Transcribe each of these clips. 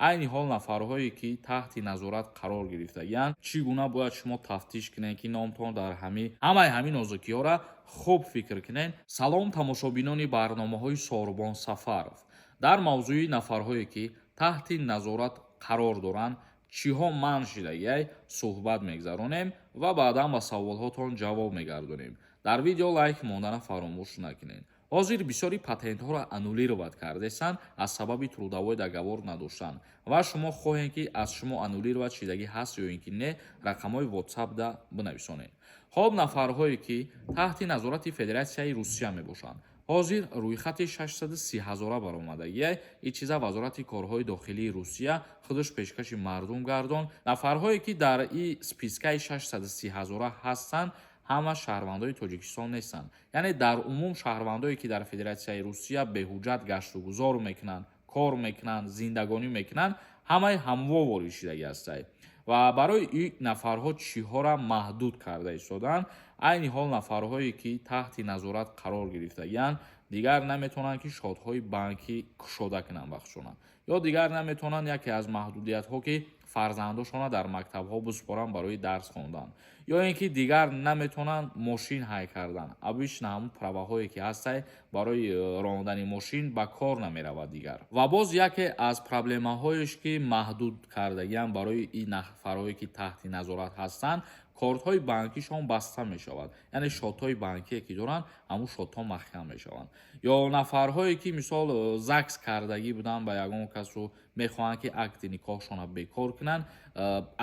Айни ҳол нафарҳое, ки таҳти назорат қарор гирифтагианд, чӣ гуна бояд шумо тафтиш кунед, ки номтон дар ҳами ҳамаи ҳамин нозукиҳоро хуб фикр кунед. Салом, тамошобинони барномаҳои Сорбон Сафаров. Дар мавзӯи нафарҳое, ки таҳти назорат қарор доранд, чиҳо манъ шидагиай, суҳбат мегзаронем ва баъдан ба саволҳотон ҷавоб мегардонем. Дар видео лайк мондана фаромӯш накунед. Ҳозир бисёри патентҳоро аннулировать кардесанд аз сабаби трудовой договор надоштан. Ва шумо хоҳем, ки аз шумо аннулировать шидагӣ ҳаст ё ин ки не, рақамҳои WhatsApp-да бинависонед. Хоб, нафарҳое, ки таҳти назорати Федератсияи Русия мебошанд, ҳозир рӯйхати 630 ҳазора баромадагиай. Ин чиза Вазорати корҳои дохилии Русия худаш пешкаши мардум гардон. Нафарҳое, ки дар и спискаи 630 ҳазора ҳастанд, ҳама шаҳрвандои Тоҷикистон нестанд. Яъне дар умум шаҳрвандое, ки дар Федератсияи Русия беҳуҷҷат гаштугузор мекунанд, кор мекунанд, зиндагонӣ мекунанд, ҳамаи ҳамво ворид шидагӣ ҳастанд. Ва барои ин нафарҳо чиҳора маҳдуд карда истодаанд? Айни ҳол нафарҳое, ки таҳти назорат қарор гирифтагианд, дигар наметавонанд, ки шотҳои банкӣ кушода кунанд бахшона, ё дигар наметавонанд, яке аз маҳдудиятҳо, ки фарзандошонро дар мактабҳо биспоранд барои дарс хондан, ё ин ки дигар наметавонанд мошин ҳай кардан. Обычно ҳамун праваҳое, ки ҳастай барои рондани мошин, ба кор намеравад дигар. Ва боз яке аз проблемаҳоеш, ки маҳдуд кардагианд барои ин нафарҳое, ки таҳти назорат ҳастанд, кортҳои банкишон баста мешавад, яъне шотҳои банкие, ки доранд, ҳамун шотҳо маҳкам мешаванд. Ё нафарҳое, ки мисол ЗАГС кардагӣ буданд ба ягон касу мехоҳанд, ки акти никоҳшонро бекор кунанд,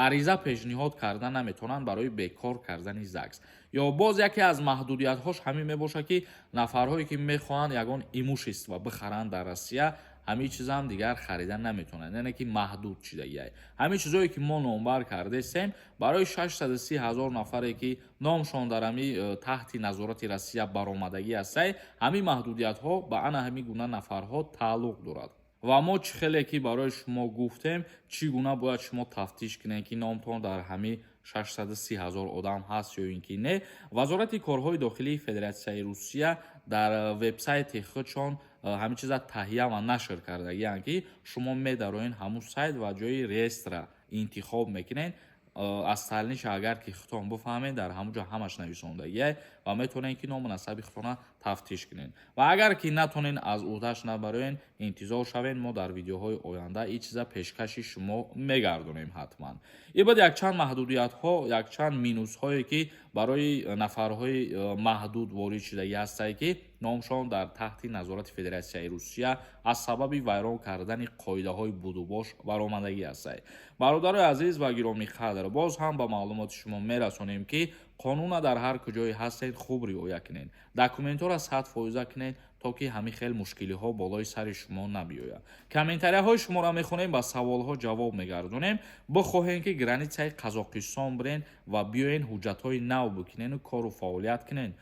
ариза пешниҳод карда наметавонанд барои бекор кардани ЗАГС. Ё боз яке аз маҳдудиятҳош ҳамин мебошад, ки нафарҳое, ки мехоҳанд ягон имущество бихаранд дар Россия, ҳамин чизам дигар харида наметавонанд, яъне ки маҳдуд шидагиай. Ҳамин чизое, ки мо номбар кардесем, барои 630 ҳазор нафаре, ки номшон дар ҳами таҳти назорати Россия баромадагӣ ҳастай, ҳамин маҳдудиятҳо ба ана ҳамин гуна нафарҳо тааллуқ дорад. Ва мо чӣ хеле ки барои шумо гуфтем, чӣ гуна бояд шумо тафтиш кунед, ки номтон дар ҳамин 630 ҳазор одам ҳаст ё ин ки не? Вазорати корҳои дохилии Федератсияи Русия дар вебсайти худшон ҳамин чиза таҳия ва нашр кардагианд, ки шумо медароен ҳамун сайт ва ҷои реестра интихоб мекунед. Остальныйша агар ки худтон бифаҳмед, дар ҳамун ҷо ҳамаш нависондагиай ва метавонед, ки ному насаби худтона тафтиш кунед. Ва агар ки натонед, аз уҳдаш набароен, интизор шавед, мо дар видеоҳои оянда ин чиза пешкаши шумо мегардонем ҳатман. Ин буд якчанд маҳдудиятҳо, якчанд минусҳое, ки барои нафарҳои маҳдуд ворид шудагӣ ҳастанд, ки номшон дар таҳти назорати Федератсияи Русия аз сабаби вайрон кардани қоидаҳои будубош баромадагӣ ҳастанд. Бародарои азиз ва гиромиқадр, боз ҳам ба маълумоти шумо мерасонем, ки қонуна дар ҳар куҷое ҳастед, хуб риоя кунед, документҳоро 100 фоиза кунед, то ки ҳамин хел мушкилиҳо болои сари шумо набиёяд. Комментарияҳои шуморо мехонем, ба саволҳо ҷавоб мегардонем. Бихоҳем, ки границаи Қазоқистон бирен ва биёен, ҳуҷҷатҳои нав бикунену кору фаъолият кунен,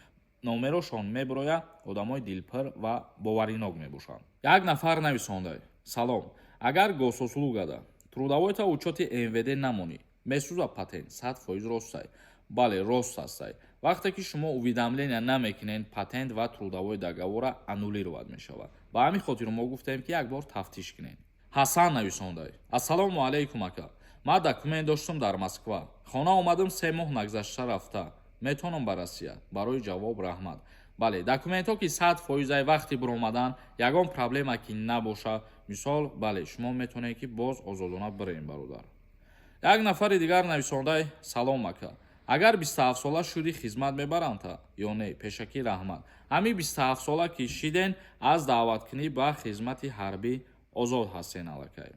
номерошон мебирояд, одамои дилпир ва боваринок мебошанд. Як нафар нависонда: «Салом, агар госуслугада трудовойта учёти МВД намонӣ, месӯза патент?» 100% ростай. Бале, рост ҳастай. Вақте ки шумо уведомления намекунед, патент ва трудовой договора аннулировать мешавад. Ба ҳамин хотир мо гуфтем, ки як бор тафтиш кунед. Ҳасан нависондай: «Ассалому алайкум, ака. Ман документ доштам дар Москва, хона омадам, 3 моҳ нагзашта рафта метавонам ба Россия? Барои ҷавоб раҳмат». Бале, документҳо ки 100 фоизай, вақти биромадан ягон проблема ки набошад, мисол, бале, шумо метавонед, ки боз озодона бирем, бародар. Як нафари дигар нависондай: «Салом, ака, агар 27-сола шудӣ, хизмат мебарандта ё не? Пешакӣ раҳмат». Ҳамин 27-сола ки шиден, аз даъваткунӣ ба хизмати ҳарбӣ озод ҳастен аллакай.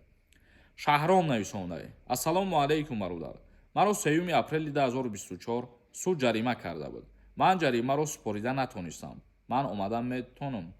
Шаҳром нависондай: «Ассалому алайкум, бародар. Маро 3 апрели 2024 суд ҷарима карда буд. Ман ҷаримаро супорида натонистам. Ман омада метонам?»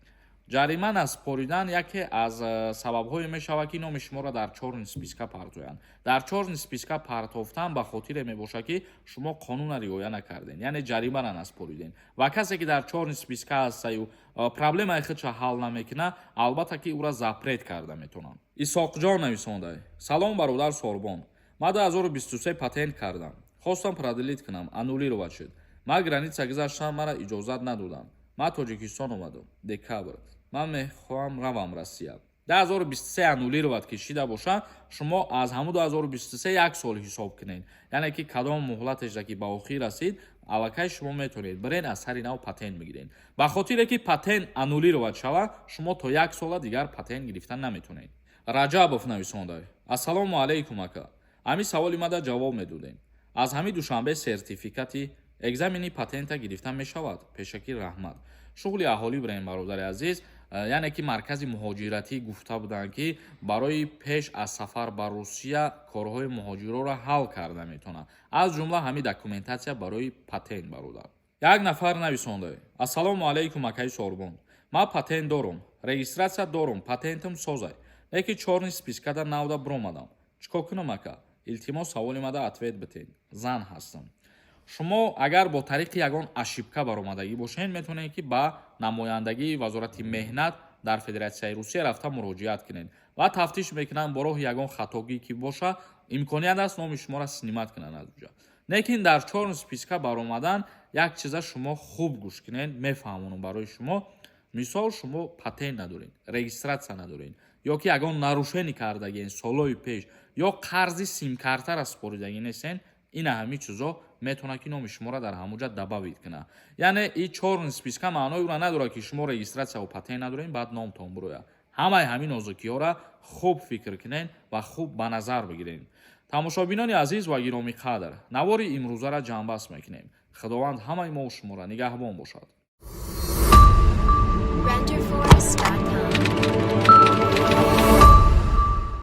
Ҷарима насупоридан яке аз сабабҳое мешавад, ки номи шуморо дар чёрный списка партоянд. Дар чёрный списка партофтан ба хотире мебошад, ки шумо қонунро риоя накардем, яъне ҷаримаро насупоридем. Ва касе, ки дар чёрный списка ҳастаю проблемаи худша ҳал намекунад, албатта ки ӯра запрет карда метавонанд. Исоқҷон нависонда: «Салом, бародар Сорбон. Ман 2023 патент кардам, хостам продлить кунам, аннулировать шуд. Ман граница гузаштам, мара иҷозат надоданд. Ман Тоҷикистон омадам декабр. Ман мехоҳам равам Россия». 2023 аннулировать ки шида боша, шумо аз ҳамун 2023 як сол ҳисоб кунед, яъне ки кадом муҳлатешда ки ба охир расид, аллакай шумо метавонед бирен, аз сари нав патент бигиред. Ба хотире ки патент аннулировать шава, шумо то як сола дигар патент гирифта наметавонед. Раҷабов нависонда: «Ассалому алайкум, ака, ҳамин саволи мада ҷавоб медодем. Аз ҳамин Душанбе сертификати экзамени патента гирифта мешавад? Пешакӣ раҳмат». Шуғли аҳолӣ бирем, бародари азиз, яъне ки маркази муҳоҷиратӣ гуфта буданд, ки барои пеш аз сафар ба Русия корҳои муҳоҷироро ҳал карда метавонад, аз ҷумла ҳамин документация барои патент. Бародар, як нафар нависонда: «Ассалому алайкум, акаи Сорбон, ман патент дорум, регистрация дорум, патентам созай, леки чёрный спискада навда биромадам. Чӣ кор кунам, ака? Илтимос, саволи мада ответ битед. Зан ҳастам». Шумо агар бо тариқи ягон ошибка баромадагӣ бошед, метавонед, ки ба намояндагии Вазорати меҳнат дар Федератсияи Русия рафта муроҷиат кунед ва тафтиш мекунанд. Бо роҳи ягон хатогӣ ки боша, имконият аст, номи шуморо снимать кунанд аз уҷа. Лекин дар чёрный списка баромадан як чиза шумо хуб гӯш кунед, мефаҳмонам барои шумо. Мисол, шумо патент надоред, регистрация надоред ё ки ягон нарушение кардагиен солҳои пеш ё қарзи симкартара супоридагӣ нестен, ина ҳамин чизо метавонад, ки номи шуморо дар ҳамуҷа добавить кунад. Яъне и чёрный списка маънои ӯро надорад, ки шумо регистрация патент надоред, баъд номтон бирояд. Ҳамаи ҳамин нозукиҳоро хуб фикр кунед ва хуб ба назар бигиред. Тамошобинони азиз ва гиромиқадр, навори имрӯзаро ҷамъбаст мекунем. Худованд ҳамаи мо шуморо нигаҳбон бошад. Renderforest.com.